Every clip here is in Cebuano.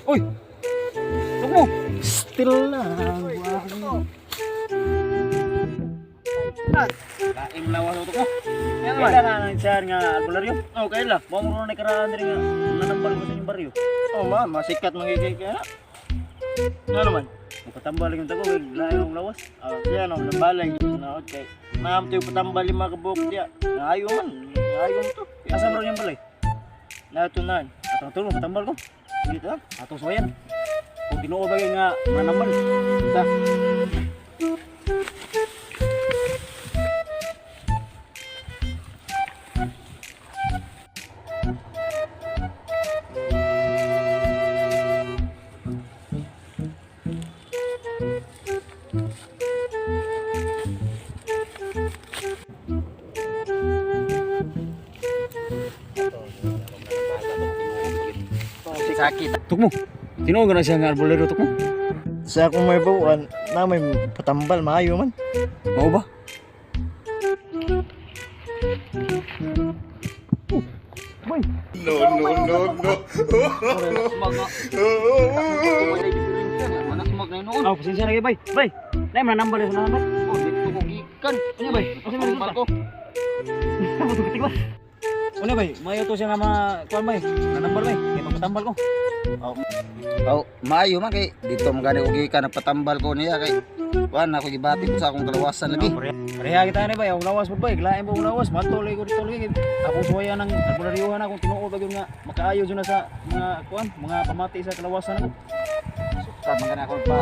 Uy! Tukmo! Still lang. Laim lawas utok mo. Yan Kailan na nang siya nga albularyo? Oh, kailan. Mao mo na karaan diri nga nanambal ko sa inyong baryo. Oh, ma, masikat magigay kaya. Ano naman? Mapatambal yung tago kay laim ang lawas. Ah, siya no, nabalay yung sinaot kay. Naam tayo patambal yung mga kabuok diya. Naayo man, naayo to. Asa bro yung balay? Natunan. Atong tulong patambal ko. Dito. Atong suwayan. Kung tinuo bagay nga nanambal. Ta. Sakit. Tukmo. Tinuo na siya nga albularyo, tukmo. Sa akong may buwan, na may patambal, maayo man. Mao ba? No, no, no, no. Oh, pasensya na kayo, bay. Bay, laim nanambal yung nanambal. Oh, dito ko gikan. Ano bay? Asa man Tambal ko. ko? Ano bay? Mayo to siya nga mga kuan bay. Nanambal bay. Kay magpatambal ko. Oh, maayo man kay dito man gani ko gikan, nagpatambal ko niya kay kuan ako gibati ko sa akong kalawasan lagi. Pareha kita ni bay, ang lawas mo bay, lain mo ang lawas, matuloy ko dito lagi. Ako suwaya ng albularyohan akong tinuod ba gyud nga makaayo jud na sa mga kuan, mga pamati sa kalawasan ako. Sukad man gani ako pa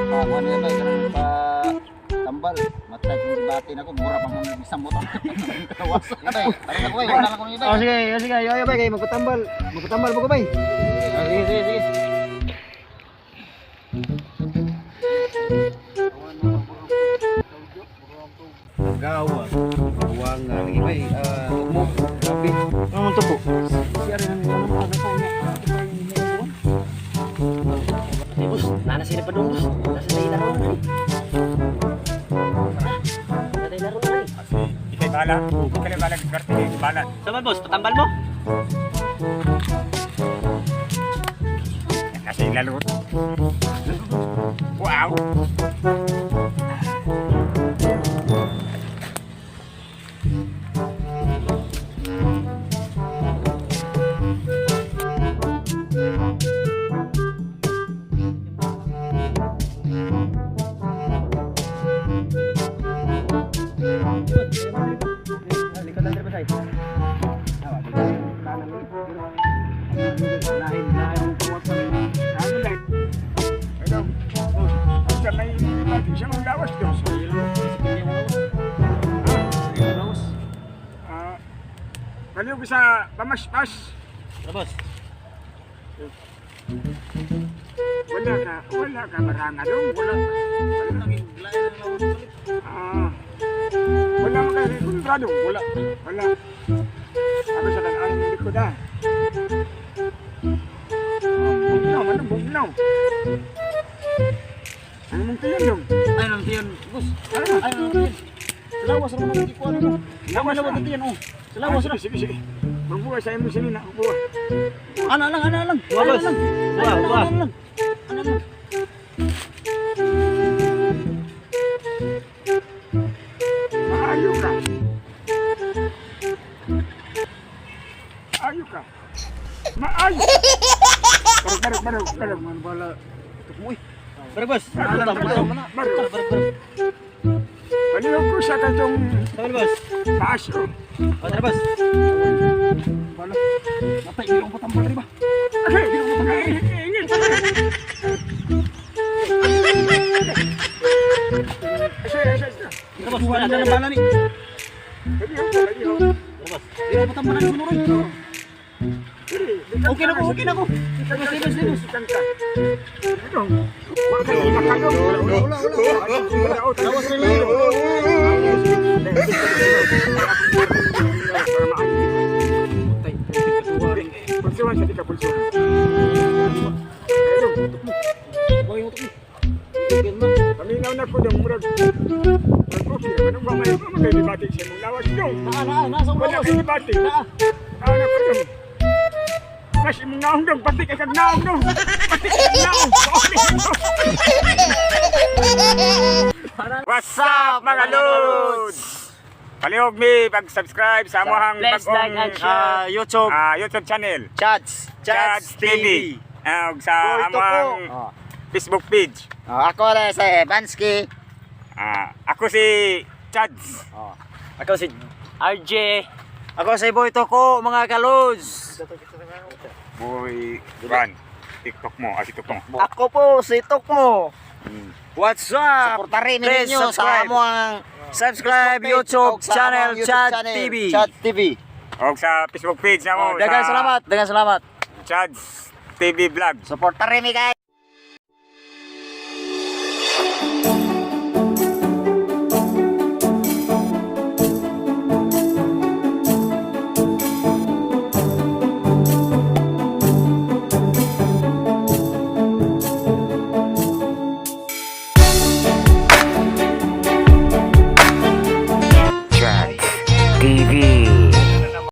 pa kuan niya bay kanang pa tambal. Matay kong gibati nako mura pa man bisan mo kalawasan bay. Tara na ko bay, wala na ko niya bay. Oh, sige, oh, sige, ayo bay kay magpatambal. Magpatambal mo ko bay. Ah, sige, sige, sige. Gawa. Gawa nga lagi bay. Ah, mo. Grabe. Ano man to po? Siya rin ang ano sa inyo. Ay, boss, nana sila pa doon, boss. Nasa tayo laro na eh. Nasa tayo laro na eh. Ikay bala. Ikay bala, diskarte kay bala. Sama, boss, patambal mo? Nasa ilalo. Wow. Likod lang ba tayo? Lain, lain ang kawasan. Ano lang? Ano? Oh, sa may lagi siya ang lawas doon. Ah, baliw ko sa pamaspas. Tapos, Wala ka maranga doon. Wala. Wala. Ah, wala man kayo kontrado. Wala. Wala. Ako sa kanang likod ah. Ah, bugnaw, ano bugnaw? Ano mong tiyan dong? ay nang tiyan, boss. Ano? Ay nang tiyan. Sa lawas ra man ikuan mo. Lawas Lawas na. tiyan oh. Sa lawas ra. Ah, sige, sige, sige. Magbuha sa imo sinina. Magbuha. Ana lang, ana lang. Ana lang. Ana lang, ana lang. Ana lang. Maayo ka. Maayo ka. Maayo. Barog, barog, barog, barog. Man bala. Tukmo eh. Bare boss. Barog, barog, barog. Bare bare. Baliw ko sa katong Sabi boss. taas. Oh. Oh, tara boss. Bala. Matay ilong patambal ri ba? Okay, ingin. Asa, asa, asa. Tara boss, wala na bala ni. Baliw ko, baliw. Tara boss. Di patambal ni sunuroy. Dili, Okay na ko, okay na ko. Bitan Boss, ka, boss, boss. bitan ka. dong. Wa kay ilakadong. Wala, wala, wala. Wala, wala. Lawas rin Pulsuhan siya, di ka pulsuhan. Ayun, paminaw na ko dong, murag. Murag okay, anong ba may mga debate sa imong lawas dong? Naa, naa, naa sa Wala lawas. kay debate. Naa. Ano ko dong? Mas imong naong dong, pati kay kag naong dong. Pati kay kag naong. What's up, mga lods? Palihog mi pag-subscribe sa among Please like and share. YouTube. YouTube channel. Chads. Chads TV. Ug sa Boy, ito po. among Oh. Facebook page. Oh, ako na si Bansky. Ako si Chads. Oh. Ako si RJ. Ako si Boy Toko, mga kalods. Boy Van. TikTok mo, TikTok mo. Ako po si Tokmo. What's up? Suportarin Please ninyo sa subscribe. among Subscribe Facebook page YouTube og sa channel among YouTube Chad channel, TV. Chad TV. Og sa Facebook page na mo. Oh, daghang sa salamat, daghang salamat. Chads TV Vlog. Suportarin mi guys.